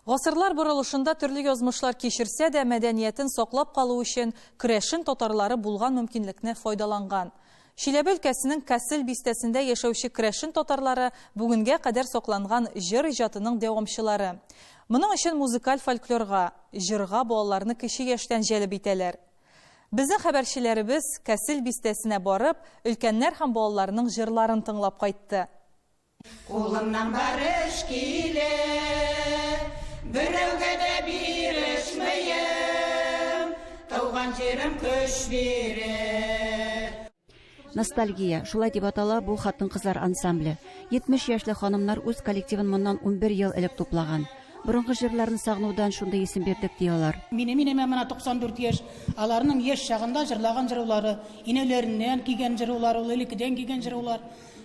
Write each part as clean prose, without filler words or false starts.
Гасырлар борылышында төрле язмышлар кичерсә дә, мәдәниятен саклап калу өчен керәшен татарлары булган мөмкинлекне файдаланган. Чиләбе өлкәсенең Касел бистәсендә яшәүче керәшен татарлары бүгенгә кадәр сакланган җыр иҗатының дәвамчылары. Моның өчен музыкаль фольклорга, җырга балаларны кече яшьтән җәлеп итәләр. Безнең хәбәрчеләребез Касел бистәсенә барып, өлкәннәр һәм балаларның җырларын тыңлап кайтты. Кулымнан бар эш килә, берәүгә дә бирешмәем, туган җирем көч бирә. Ностальгия, шулай дип атала бу хатын-кызлар ансамбле. 70 яшьлек ханымнар үз коллективын моннан 11 ел элек туплаган. Борынгы җырларны сагынудан шундый исем бирдек, ди алар. Минем инәмә менә 94 яшь. Аларның яшь чагында җырлаган җырулары, инәләреннән кигән җырулар, ул элеккедән кигән җырулар.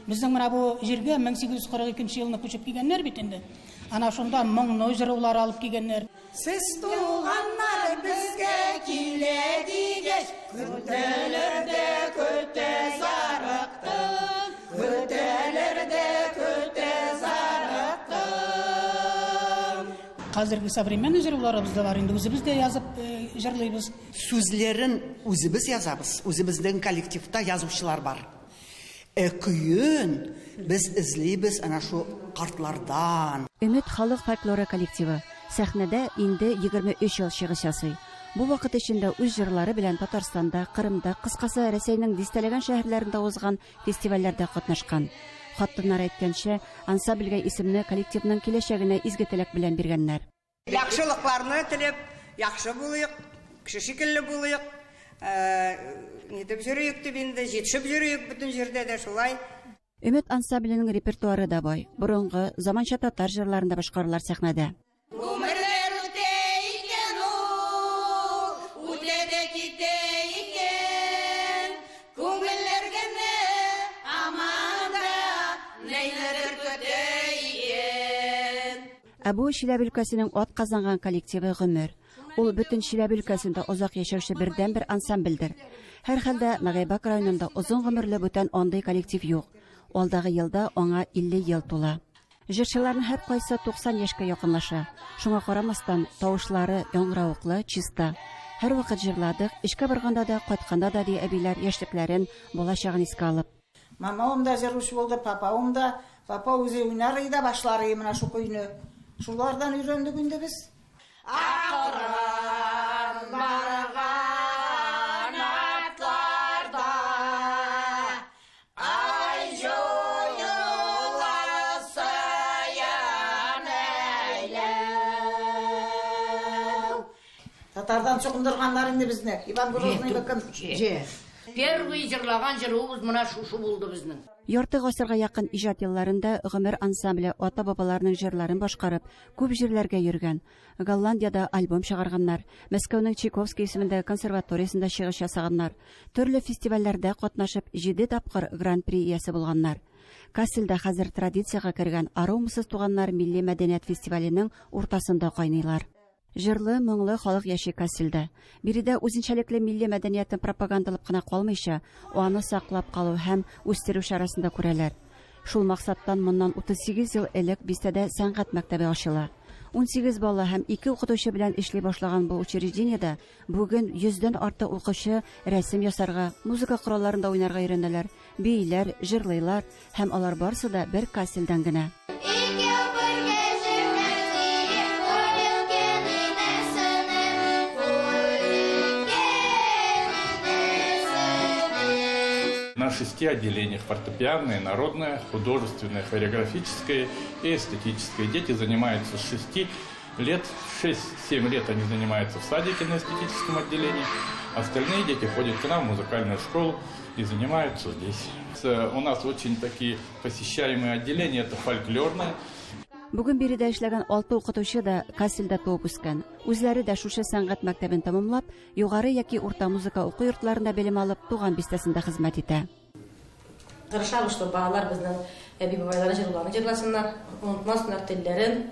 Безнең менә бу җиргә 1842 нче елны күчеп килгәннәр бит инде. Ана шунда моңны җырулар алып килгәннәр. Сез туганнар безгә килә дигәч, көтәләр дә көтә зарыктым, көтәләр дә көтә зарыктым. Хәзерге современный җыруларыбыз да бар инде, үзебез дә язып җырлыйбыз. Сүзләрен үзебез язабыз, үзебезнең коллективта язучылар бар. Ә көен без эзлибез әнә шул картлардан. Өмет халык фольклоры коллективы сәхнәдә инде 23 ел чыгыш ясый. Бу вакыт эчендә үз җырлары белән Татарстанда, Кырымда, кыскасы, Рәсәйнең дистәләгән шәһәрләрендә узган фестивальләрдә катнашкан. Хатыннар әйткәнчә, ансамбльгә исемне коллективның киләчәгенә изге теләк белән биргәннәр. Яхшылыкларны теләп, яхшы булыйк, кеше шикелле булыйк, нитеп йөрик дип инде, җитешеп йөрик бөтен җирдә дә шулай. Өмет ансамбленең репертуары да бай. Борынгы, заманча татар җырларын да башкаралар сәхнәдә. Гомерләр үтә икән ул, үтә дә китә икән. Күңелләр генә һаман да нәйләрдер көтә икән. Ә бу Чиләбе өлкәсенең атказанган коллективы Гомер. Ул бөтен Чиләбе өлкәсендә озак яшәүче бердәнбер ансамбльдер. Һәрхәлдә, Нагайбак районында озын гомерле бүтән андый коллектив юк. Алдагы елда аңа 50 ел тула. Җырчыларның һәркайсы 90 яшькә якынлаша. Шуңа карамастан, тавышлары яңгыравыклы, чиста. Һәрвакыт җырладык, эшкә барганда да, кайтканда да, ди әбиләр, яшьлекләрен, бала чагын искә алып. Мамавым да җыручы булды, папавым да. Папа үзе уйнар иде дә башлар иде менә шу көйне. Шулардан өйрәндек инде без. Акрын барган атларда ай җуюла сыян әйләү. Татардан чукындырганнар инде безне. Иван Грозныйны кем? Первый җырлаган җыруыбыз менә шушы булды безнең. Ярты гасырга якын иҗат елларында Гомер ансамбле ата-бабаларының җырларын башкарып, күп җирләргә йөргән. Голландиядә альбом чыгарганнар, Мәскәүнең Чайковский исемендәге консерваториясендә чыгыш ясаганнар, төрле фестивальләрдә катнашып, җиде тапкыр Гран-при иясе булганнар. Кассельдә хәзер традициягә кергән Арыумысыз туганнар милли мәдәният фестиваленең уртасында кайныйлар. Җырлы, моңлы халык яши Кассельдә. Биредә үзенчәлекле милли мәдәниятне пропагандалап кына калмыйча, аны саклап калу һәм үстерү чарасын да күрәләр. Шул максаттан моннан 38 ел элек бистәдә сәнгать мәктәбе ачыла. 18 бала һәм ике укытучы белән эшли башлаган бу учреждениедә бүген йөздән артык укучы рәсем ясарга, музыка коралларында уйнарга өйрәнәләр, бииләр, җырлыйлар, Һәм алар барсы да бер кассельдән генә. Икәү бергә җирләр җыеп, Күрелгән инәсенең, Күрелгән инәсенең. На шести отделениях: фортепианное, народное, художественное, хореографическое и эстетическое. Дети занимаются с 6 лет, 6-7 лет они занимаются в садике на эстетическом отделении. Остальные дети ходят к нам в музыкальную школу и занимаются здесь. У нас очень такие посещаемые отделения, это фольклорное. Бүген биредә эшләгән алты укытучы да Кассельдә туып үскән. Үзләре дә шушы сәнгать мәктәбен тәмамлап, югары яки урта музыка уку йортларында белем алып, туган бистәсендә хезмәт итә. Тырышабыз, что балалар безнең әби-бабайларның җырларын җырласыннар, онытмасыннар телләрен,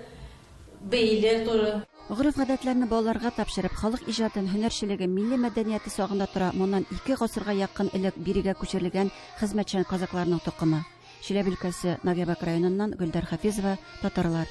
бәйләр туры. Гореф-гадәтләрне балаларга тапшырып, халык иҗатын, һөнәрчелеген, милли мәдәнияте сагында тора моннан ике гасырга якын элек бирегә күчерелгән хезмәтчән казакларның токымы. Чиләбе өлкәсе, Нагайбәк районыннан Гөлдәр Хафизова, Татарлар.